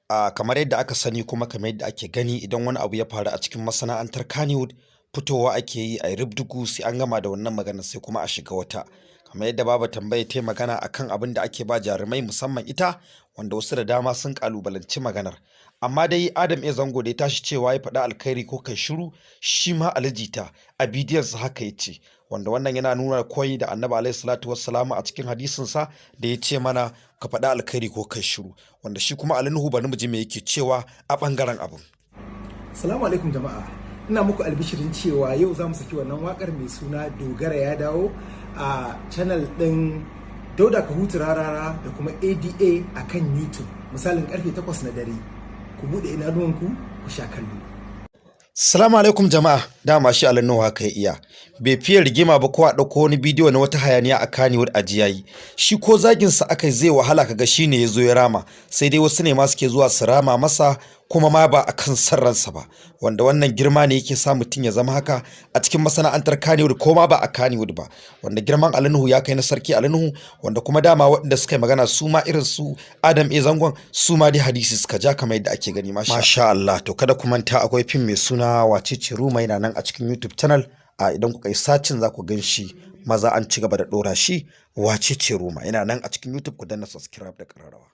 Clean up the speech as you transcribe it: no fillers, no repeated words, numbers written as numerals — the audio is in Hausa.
Kamar yadda aka sani kuma kamar yadda ake gani, idan wani abu ya faru a cikin masana'antar Kannywood, fitowa ake yi a rubdugu, sai an gama da wannan magana sai kuma a shiga wata. Kamar yadda Baba Tambaya ta magana akan abin da ake ba jarumai, musamman ita, wanda wasu da dama sun kalubalanci maganar. Amma dai Adam A Zango da ya tashi cewa ya faɗi alkhairi ko kai shiru, shi ma Ali Jita a bidiyonsa haka ya ce, wanda wannan yana nuna koyi da Annabi alaihi salatu wassalamu a cikin hadisinsa da ya ce mana ka faɗi alkhairi ko kai shiru. Wanda shi kuma Ali Nuhu, bari mu ji me yake cewa a ɓangaren abin. Salamu alaikum jama'a. Ina muku albishirin cewa yau za mu saki wannan wakar mai suna Dogara ya dawo a channel ɗin Dauda Kahutu Rarara da kuma ADA a kan YouTube, misalin karfe 8 na dare. Ku buɗe idanuwanku ku sha kallo. Salamu alaikum jama'a, dama shi Ali Nuhu haka ya iya. Bai fiye rigima ba ko a ɗauko wani bidiyo na wata hayaniya a Kannywood a jiyayi. Shi ko zagin sa aka zai wahala kaga shi ne ya zo ya rama, sai dai wasu ne ma suke zuwa su rama masa, kuma ma ba a kan san ransa ba. Wanda wannan girma ne yake sa mutum ya zama haka a cikin masana'antar Kannywood ko ma ba a Kannywood ba. Wanda girman Ali Nuhu ya kai na sarki Ali Nuhu, wanda kuma dama waɗanda suka yi magana su ma irin su Adam A Zangon su ma dai hadisi suka ja, kamar yadda ake gani, masha Allah. To kada ku manta, akwai fim mai suna Wacece Ruma, yana nan a cikin YouTube channel. A idan kuka yi searching za ku gan shi, maza an ci gaba da ɗora shi. Wacece Ruma yana nan a cikin YouTube, ku danna subscribe da ƙararrawa.